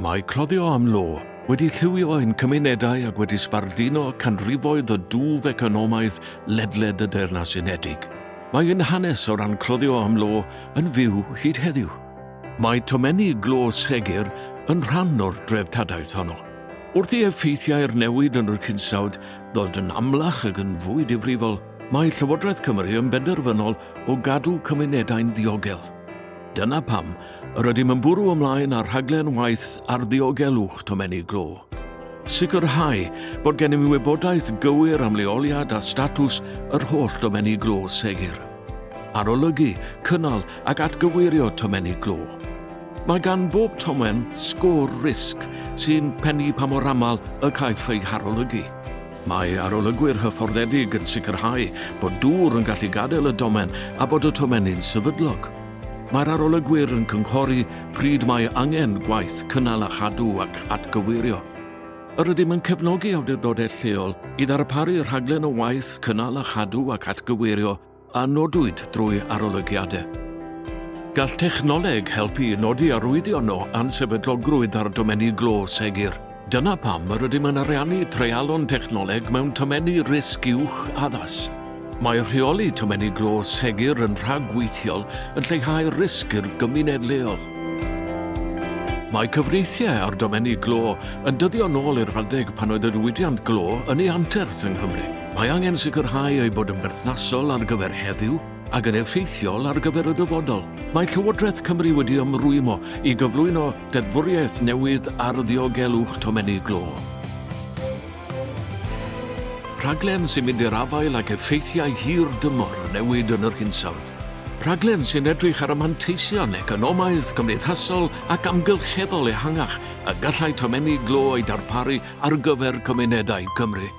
Mae cloddio am lo wedi lliwio ein cymunedau ac wedi sbarduno canrifoedd o dwf economaidd ledled y Deyrnas Unedig. Mae ein hanes o ran cloddio am lo yn fyw hyd heddiw. Mae tomenni glo segur yn rhan o'r dreftadaeth honno. Wrth i effeithiau'r newid yn yr hinsawdd ddod yn amlach ac yn fwy difrifol, mae Llywodraeth Cymru yn benderfynol o gadw cymunedau'n ddiogel. Dyna pam yr ydym yn bwrw ymlaen â rhaglen waith ar ddiogelwch tomenni glo. Sicrhau bod gennym wybodaeth gywir am leoliad a statws yr holl domenni glo segur. Arolygu, cynnal ac atgyweirio tomenni glo. Mae gan bob tomen sgôr risg sy'n pennu pa mor aml y caiff ei harolygu. Mae arolygwyr hyfforddedig yn sicrhau bod dŵr yn gallu gadael y domen a bod y tomenni'n sefydlog. Mae'r arolygwyr yn cynghori pryd mae angen gwaith cynnal a chadw ac atgyweirio. Yr ydym yn cefnogi awdurdodau lleol i ddarparu rhaglen o waith cynnal a chadw ac atgyweirio a nodwyd drwy arolygiadau. Gall technoleg helpu i nodi arwyddion o ansefydlogrwydd ar domenni glo segur. Dyna pam yr ydym yn ariannu treialon technoleg mewn tomenni risg uwch addas. Mae rheoli tomenni glo segur yn rhagweithiol yn lleihau risg i'r gymuned leol. Mae cyfreithiau ar domenni glo yn dyddio nôl i'r adeg pan oedd y diwydiant glo yn ei anterth yng Nghymru. Mae angen sicrhau eu bod yn berthnasol ar gyfer heddiw ac yn effeithiol ar gyfer y dyfodol. Mae Llywodraeth Cymru wedi ymrwymo i gyflwyno deddfwriaeth newydd ar ddiogelwch tomenni glo. Rhaglen sy'n mynd i'r afael ag effeithiau hir dymor y newid yn yr hinsawdd. Rhaglen sy'n edrych ar y manteision economaidd, cymdeithasol ac amgylcheddol ehangach y gallai tomenni glo eu darparu ar gyfer cymunedau Cymru.